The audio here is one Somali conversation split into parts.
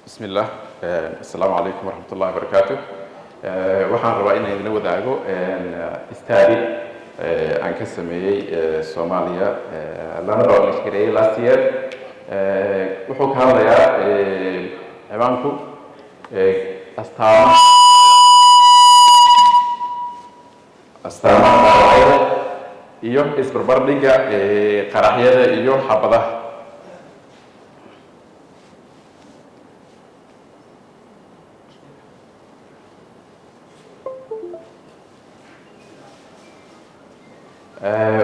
Bismi illah. Asalaamu calaykum waraxmat ullahi wabarakaatu. Waxaan rabaa inaan idinla wadaago study aan ka sameeyey Soomaaliya, lana publish gareeyey last year. Wuxuu ka hadlayaa ciwaanku astaamaha dhaawacyada iyo isbarbardhigga qaraxyada iyo xabadaha.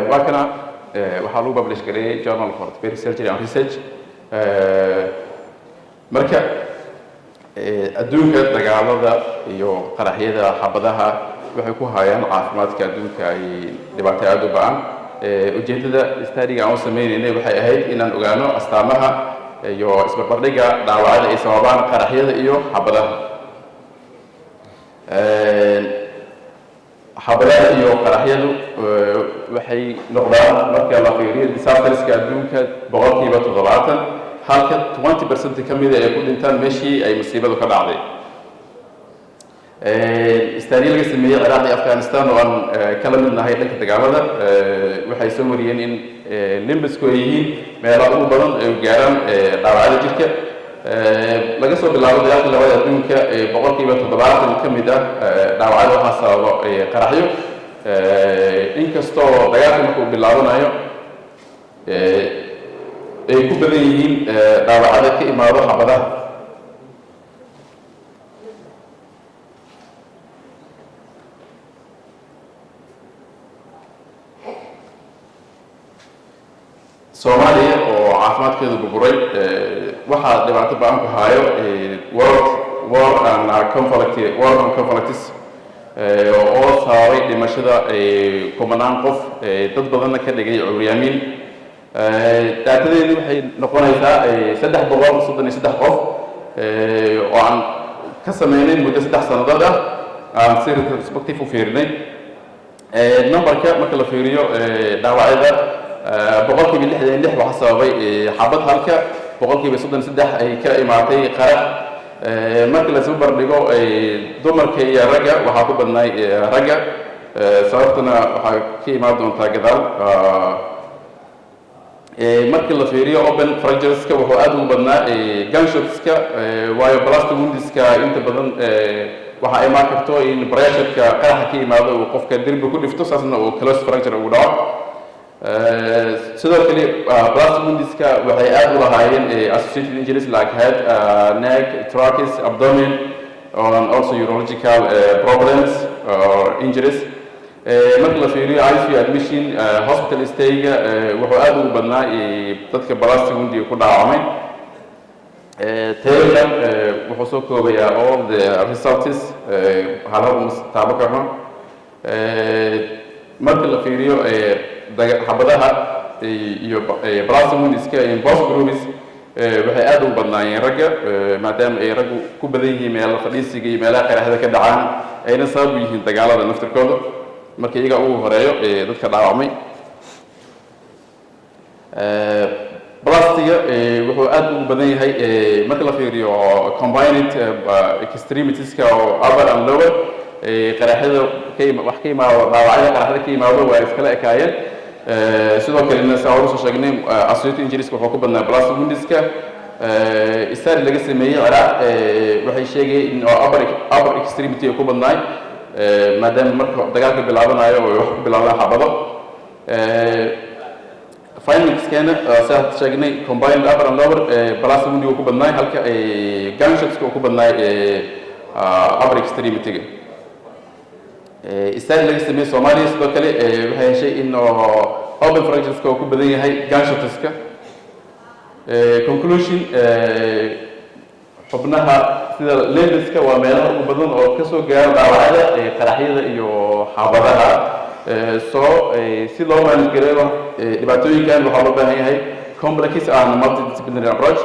Waa kana, waxaa lagu publish gareeyey Journal for Orthopedic Surgery and Research. Marka adduunka dagaalada iyo qaraxyada, xabadaha waxay ku hayaan caafimaadka adduunka ay dhibaato aada u ba-an. Ujeeddada studyga aan u sameynaynay waxay ahayd inaan ogaano astaamaha iyo isbarbardhigga dhaawacyada ay sababaan qaraxyada iyo xabadaha. Xabadaha iyo qaraxyadu waxay noqdaan, marka la fiiriyo disasterska adduunka, 70%, halka 20% ka mida ay ku dhintaan meeshii ay masiibadu ka dhacday. Study laga sameeyey Ciraaq iyo Afghanistan, oo aan kala mid nahay dhanka dagaalada, waxay soo wariyeen in limbsku ay yihiin meelaha ugu badan ay gaaraan dhaawacyada jirka. Laga soo bilaabo dagaalka labada adduunka, 70% ka mid ah dhaawacyada waxaa sababo qaraxyo, inkastoo dagaalka marka uu bilaabanayo ay ku badan yihiin dhaawacyada ka imaado xabadaha. Soomaaliya oo caafimaadkeedu burburay, waxaa dhibaato ba-an ku haayo world war and conflict, war and conflicts oo sababay dhimashada kumanaan qof, dad badanna ka dhigay curyaamiin. Datadeedu waxay noqonaysaa 333 qof oo aan ka sameynay muddo 3 sannadood ah, aan si retrospective u fiirinay. Numberka marka la fiiriyo dhaawacyada, 66% waxaa sababay xabad, halka 33% ay ka imaatay qarax. Marka la isku bardhigo dumarka iyo ragga, waxaa ku badnaay ragga, sababtuna waxaa ka imaan doontaa gadaal. Markii la fiiriyo open fractureska, wuxuu aada ugu badnaa gunshotska, waayo blast woundska inta badan waxaa imaan karto in pressureka qaraxa ka yimaado uu qofka derbi ku dhifto, saasna uu close fracture ugu dhaco. Sidoo kale blast woundska waxay aada u lahaayeen associated injuries like head, neck, thorax, abdomen and also urological problems or injuries. Marka la fiiriyo ICU admission, hospital stayga, wuxuu aada ugu badnaa dadka blast woundiga ku dhaawacmay. Tableka wuxuu soo koobayaa all the results, hal hal uma taabo karno. Marka la fiiriyo xabadaha iyo blast woundska in both groups, waxay aada ugu badnaayeen ragga, maadaama ay raggu ku badan yihiin meelo fadhiisiga iyo meelaha qaraxyada ka dhacaan, ayna sabab u yihiin dagaalada naftirkooda. Marka iyaga ugu horeeyo dadka dhaawacmay. Blastiga wuxuu aada ugu badan yahay marka la fiiriyo combined extremitiska oo upper and lower. Qaraxyada ka wax ka imaado, dhaawacyada qaraxyada ka imaado waa iskala ekaayeen. Sidoo kalena, saa hore usoo sheegnay, associated injurieska wuxuu ku badnaa blast woundska. Study laga sameeyey Ciraaq waxay sheegayeen in upper extremity ay ku badnaay, maadaama marka dagaalka bilaabanayo oo ay wax ku bilaabdaan xabado. Findings-keena, sidaad sheegnay, combined upper and lower blast woundiga ku badnaay, halka gunshotska uu ku badnaay upper extremity-ga. Study laga sameeyey Soomaaliya sidoo kale waxay heshay in open fractureska uu ku badan yahay gunshotska. Conclusion, xubnaha sida limbska waa meelaha ugu badan oo kasoo gaara dhaawacyada qaraxyada iyo xabadaha. Soo si loo manage gareeyo dhibaatooyinkan, waxaa loo baahan yahay complex and multidisciplinary approach.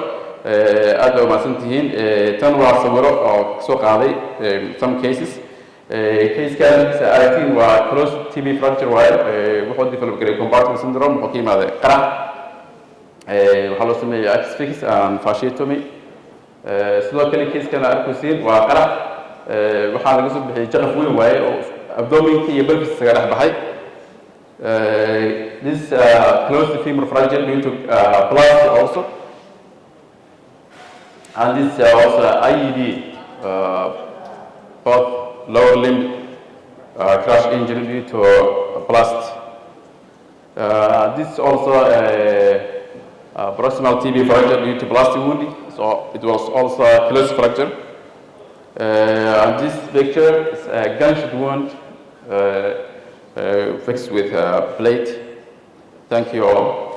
Aad baa umahadsan tihiin. Tan waa sawiro oo kasoo qaaday some cases. Casekan sa aragtiin waa close tibia fracture waaye. Wuxuu develop garay compartment syndrome, wuxuu ka yimaaday qarax. Waxaa loo sameeyay ex-fix and fasciotomy. Sidoo kale case-kan aad arkaysiin waa qarax. Waxaa laga soo bixiyey jaqaf weyn waaye oo abdominka iyo pelvis isaga dhex baxay. This closed femur fracture due to blast also. And this also IED, both lower limb crush injury due to blast. This also a proximal tibia fracture due to blast wound, so it was also a closed fracture. And this picture is a gunshot wound fixed with a plate. Thank you all.